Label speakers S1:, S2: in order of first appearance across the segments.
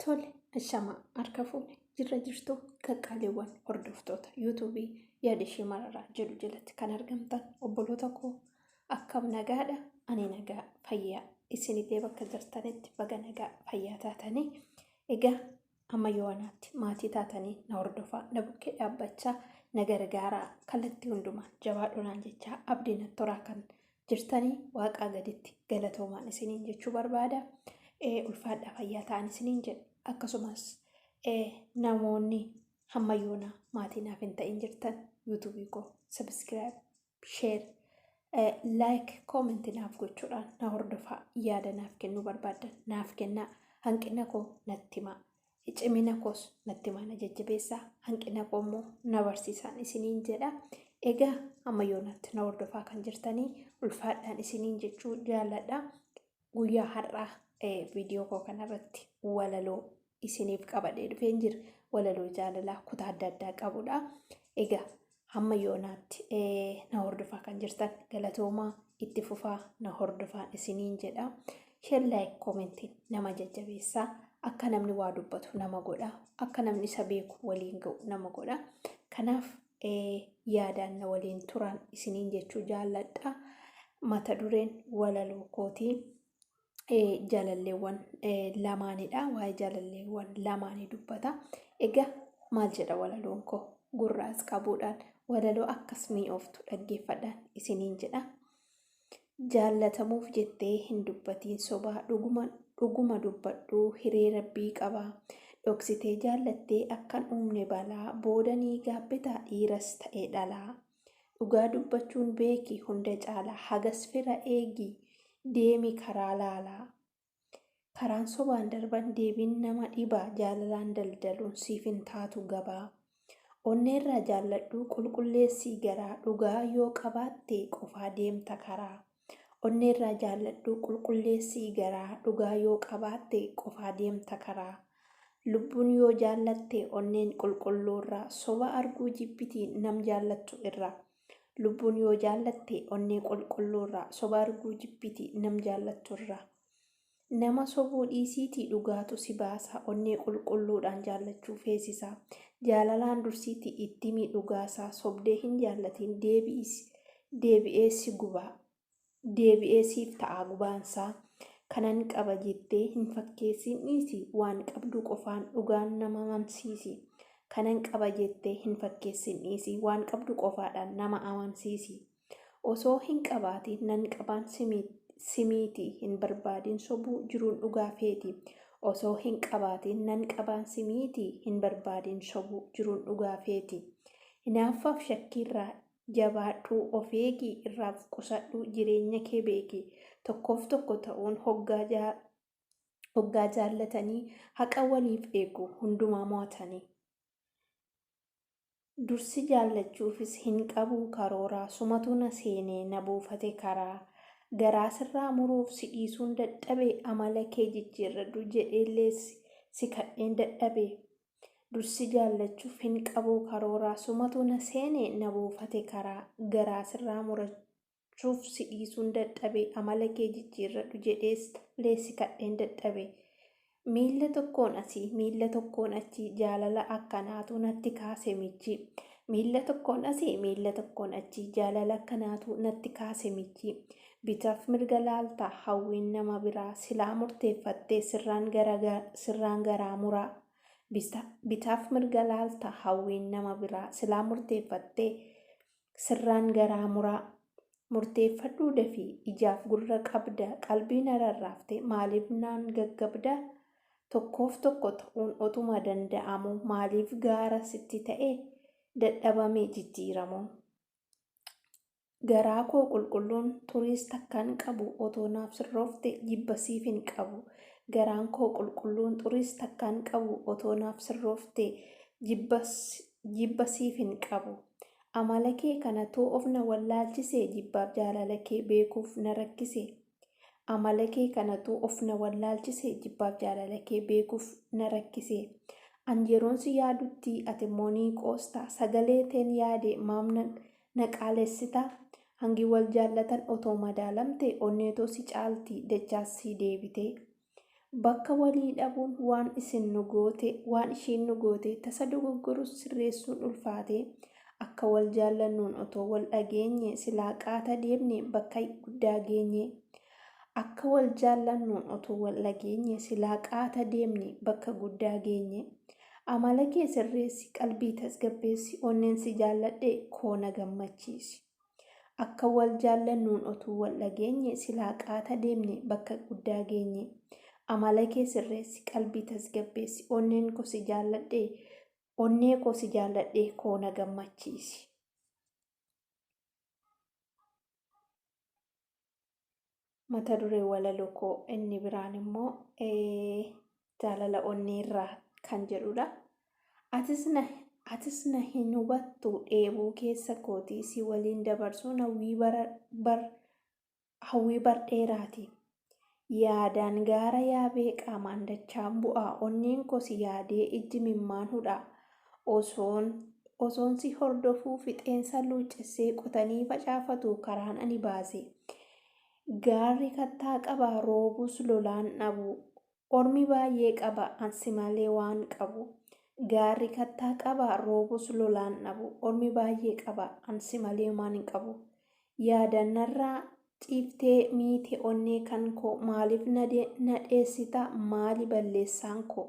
S1: Tole, ashamaa harka fuune jirra jirtu qaqqaaliiwwan hordoftoota yuutuubii yaada ishee mararaa jedhu jalatti kan argamtan obboloota koo akkam nagaadha. Ani nagaa fayyaa isinillee bakka jirtanitti baga nagaa fayyaa taatanii egaa amma yoowanaatti maatii taatanii na hordofaa na bukkee dhaabbachaa na gargaaraa kallattii hundumaan jabaadhunaan jechaa abdii natti toraa kan jirtanii waaqaa gaditti galatoomaan isiniin jechuu barbaada. Ulfaadhaa fayyaa ta'an isiniin jedha. Akkasumas namoonni hamma yoonaa maatii naaf hin ta'in jirtan yuutuubii koo subscribe, share, like, comment naaf gochuudhaan na hordofaa yaada naaf kennuu barbaaddan naaf kennaa hanqina koo natti himaa. Cimina koos natti himaa na jajjabeessaa hanqina koo immoo na barsiisaan isiniin jedha. Egaa hamma yoonaatti na hordofaa kan jirtanii ulfaadhaan isiniin jechuu jaalladha. Guyyaa har'aa viidiyoo koo kanarratti walaloo isiniif qabadhee dhufeen jira. Walaloo jaalalaa kutaa adda addaa qabudha. Egaa hamma yoonaatti na hordofaa kan jirtan galatoomaa itti fufaa na hordofaa isiniin jedha. Share like commentiin nama jajjabeessaa akka namni waa dubbatu nama godha akka namni isa beeku waliin ga'u nama godha. Kanaaf yaadaan na waliin turan isiniin jechuu jaalladha. Mata dureen walaloo kootii jaalalleewwan lamaanidha. Waa'ee jaalalleewwan lamaanii dubbata. Egaa maal jedha walaloon koo gurraas qabuudhaan walaloo akkas mi'ooftu dhaggeeffadhaan isiniin jedha. Jaallatamuuf jettee hin dubbatiin sobaa dhuguma dhuguma dubbadhuu hiree rabbii qabaa. Dhoksitee jaallattee akkan uumne balaa booda ni gaabbitaa dhiiras ta'e dhalaa. Dhugaa dubbachuun beeki hunda caalaa hagas fira eegi deemi karaa laalaa. Karaan sobaan darban deebiin nama dhibaa jaalalaan daldaluun siif hin taatu gabaa. Onneerraa jaalladhuu qulqulleessii garaa dhugaa yoo qabaatte qofaa deemta karaa. Onneerraa jaalladhuu qulqulleessii garaa dhugaa yoo qabaatte qofaa deemta karaa. Lubbuun yoo jaallatte onneen qulqulluurraa soba arguu jibbitii nam jaallattu irraa. Lubbuun yoo jaallatte onnee qulqulluurraa soba arguu jibbitii nam jaallattu irraa. Nama sobuu dhiisiitii dhugaatu si baasa onnee qulqulluudhaan jaallachuu feesisa. Jaalalaan dursiitii itti himi dhugaasaa sobdee hin jaallatiin deebi'ee si gubaa. Deebi'ee siif ta'a gubaansaa. Kanan qaba jettee hin fakkeessiin dhiisi waan qabdu qofaan dhugaan nama amansiisi. Kanan qaba jettee hin fakkeessin dhiisi waan qabdu qofaadhaan nama amansiisi. Osoo hin qabaatiin nan qabaan simiiti hin barbaadin sobuu jiruun dhugaa feeti. Osoo hin qabaatiin nan qabaan simiiti hin barbaadin sobuu jiruun dhugaa feeti. Hinaaffaaf shakkiirraa jabaadhuu of eegi irraaf qusadhuu jireenya kee beeki. Tokkoof tokko ta'uun hoggaa jaallatanii haqa waliif eegu hundumaa mo'atanii. Dursi jaallachuufis hin qabuu karooraa sumatu na seenee na buufate karaa. Garaa sirraa muruuf si dhiisuun dadhabe amala kee jijjiirradhu jedheellee si kadheen dadhabe. Dursi jaallachuuf hin qabuu karooraa sumatu na seene na buufate karaa. Garaa sirraa murachuuf si dhiisuun dadhabe amala kee jijjiirradhu jedheellee si kadheen dadhabe. Miilla tokkoon asii miilla tokkoon achii jaalala akkanaatu natti kaase michi. Miilla tokkoon asii miilla tokkoon achii jaalala akkanaatu natti kaase michi. Bitaaf mirga laalta hawwiin nama biraa silaa murteeffattee sirraan garaa muraa. Bitaaf mirga laalta hawwiin nama biraa silaa murteeffattee sirraan garaa muraa. Murteeffadhuu dafii ijaaf gurra qabda qalbii na rarraafte maaliif naan gaggabda? Tokkoof tokko ta'uun otuma danda'amu maaliif gaara sitti ta'e dadhabame jijjiiramu? Garaa koo qulqulluun xuriis takkaan qabu otoo naaf sirroofte jibba siif hin qabu. Garaan koo qulqulluun xuriis takkaan qabu otoo naaf sirroofte jibba siif hin qabu. Amala kee kanatu of na wallaalchise jibbaaf jaalala kee beekuuf na rakkise. Amala kee kanatu of na wallaalchise jibbaaf jaalala kee beekuuf na rakkise. An yeroon si yaadutti ati immoo ni qoosta sagalee teen yaade maam na qaalessita. Hangi wal jaallatan otoo madaalamte onneetoo si caalti dachaas si deebite. Bakka walii dhabuun waan isin nu goote, waan ishiin nu goote, tasa dogoggorus sirreessuun ulfaate. Akka wal jaallannuun otoo wal dhageenye, silaa qaata deemne bakka guddaa geenye. Akka wal jaallannuun otoo wal dhageenye, silaa qaata deemne bakka guddaa geenye. Amala kee sirreessi, qalbii tasgabbeessi, onneen si jaalladhe koo na gammachiisi. Akka wal jaallannuun otuu wal dhageenye, silaa qaata deemne bakka guddaa geenye. Amala kee sirreessi, qalbii tasgabbeessi, onneen koo si jaalladhe, onnee koo si jaalladhe koo na gammachiisi. Mata duree walaloo koo inni biraan immoo jaalala onneerraa kan jedhudha. Atis na hin hubattu dheebuu keessa kootii si waliin dabarsuun hawwii bar dheeraati. Yaadaan gaara yaabee qaamaan dachaan bu'aa, onneen koo si yaadee ijji mimmaan hudhaa. Osoon si hordofuu fixeensa luuccessee qotanii facaafatu karaan ani baase. Gaarri kattaa qaba, roobus lolaan dhabu. Ormi baay'ee qaba, ansi malee waan qabu. Gaarri kattaa qaba, roobus lolaan dhabu. Ormi baay'ee qaba, ansi malee waan qabu. Yaadannarraa ciiftee miite onnee kan koo, maaliif na dheessita, maali balleessaan koo?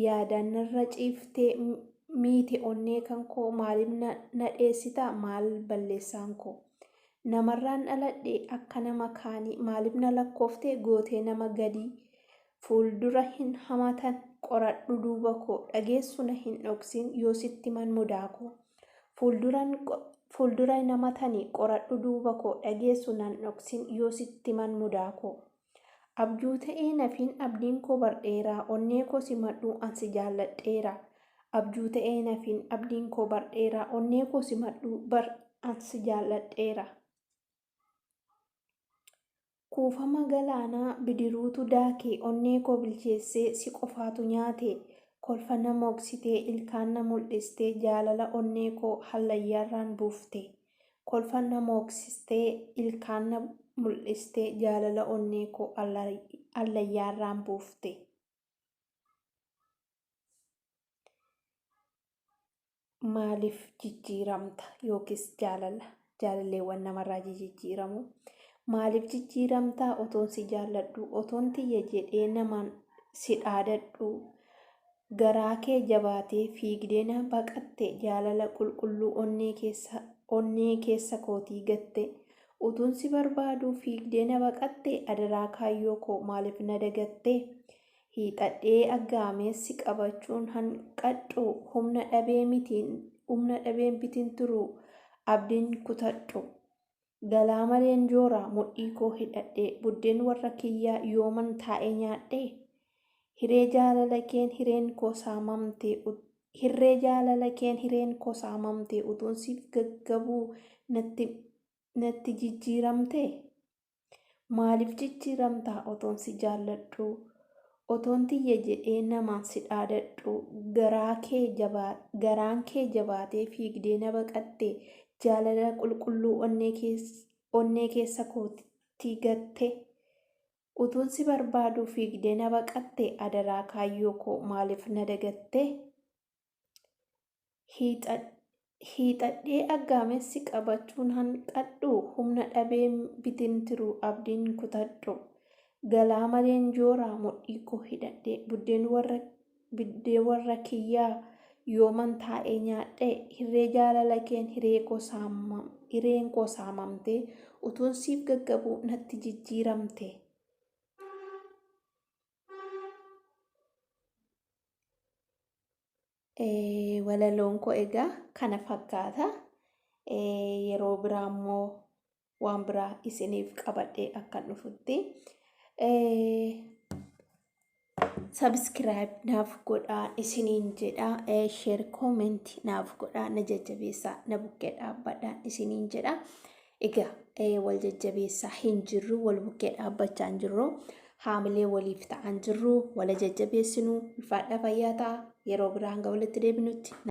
S1: Yaadannarra ciiftee miite onnee kan koo, maaliif na dheessita, maal balleessaan koo? Namarraan dhaladhe akka nama kaanii, maaliif na lakkooftee gootee nama gadii? Fuuldura hin hamatan, qoradhu duuba koo, dhageessu na hin dhoksin yoo sitti man mudaa koo. Fuuldura hin hamatanii, qoradhu duuba koo, dhageessu nan dhoksin yoo sitti man mudaa koo. Abjuu ta'ee nafiin abdiin koo bardheeraa, onnee koo simadhuu ansi jaalladheera. Abjuu ta'ee nafiin abdiin koo bardheeraa, onnee koo simadhuu bar ansi jaalladheera. Kuufama galaanaa bidiruutu daake, onnee koo bilcheessee si qofaatu nyaate. Kolfa na mooksitee ilkaan na mul'istee, jaalala onnee koo hallayyaarraan buufte. Kolfa na mooksistee ilkaan na mul'istee, jaalala onnee koo hallayyaarraan buufte. Maaliif jijjiiramta yookiis jaalala jaalalleewwan namarraa jijjiiramu? Maaliif jijjiiramtaa otoon si jaalladhu, otoon tiyya jedhee namaan si dhaadadhu? Garaa kee jabaatee fiigdee na baqatte, jaalala qulqulluu onnee keessa kootii gatte. Utuun si barbaaduu fiigdee na baqatte, adaraa kaayyoo koo maaliif na dagatte? Hiixadhee aggaamee si qabachuun hanqadhu, humna dhabeen bitin turu abdiin kutadhu. Galaa maleen joora mudhii koo hidhadhe, buddeen warra kiyyaa yooman taa'ee nyaadhe? Hiree jaalala keen hireen koo saamamte, hirree jaalala keen hireen koo saamamte, utuun siif gaggabuu natti jijjiiramte? Maaliif jijjiiramtaa otoon si jaalladhu? Otoon tiyya jedhee namaan si dhaadadhu, garaan kee jabaatee fiigdee na baqatte, jaalala qulqulluu onnee keessa kootii gatte. Utuun si barbaaduu fiigdee na baqatte, adaraa kaayyoo koo maaliif na dagatte? Hiixadhee aggaamessi qabachuun hanqadhu, humna dhabeen bitin tiruu abdiin kutadhu. Galaa maleen joora mudhii koo hidhadhe, buddeen warra kiyyaa yooman taa'ee nyaadhe? Hirree jaalala keen hireen koo saamamte, utuun siif gaggabuu natti jijjiiramte. Walaloon koo egaa kana fakkaata. Yeroo biraa immoo waan biraa isiniif qabadhee akkan dhufutti subscribe naaf godhaa isiniin jedha. Share, comment naaf godhaa, na jajjabeessaa, na bukkee dhaabbadhaa isiniin jedha. Egaa wal jajjabeessaa hin jirru, wal bukkee dhaabbachaa hin jirru, haamilee waliif ta'an jirru, wal jajjabeessinu. Ulfaadhaa, fayyaa ta'a. Yeroo biraa hanga walitti deebinutti.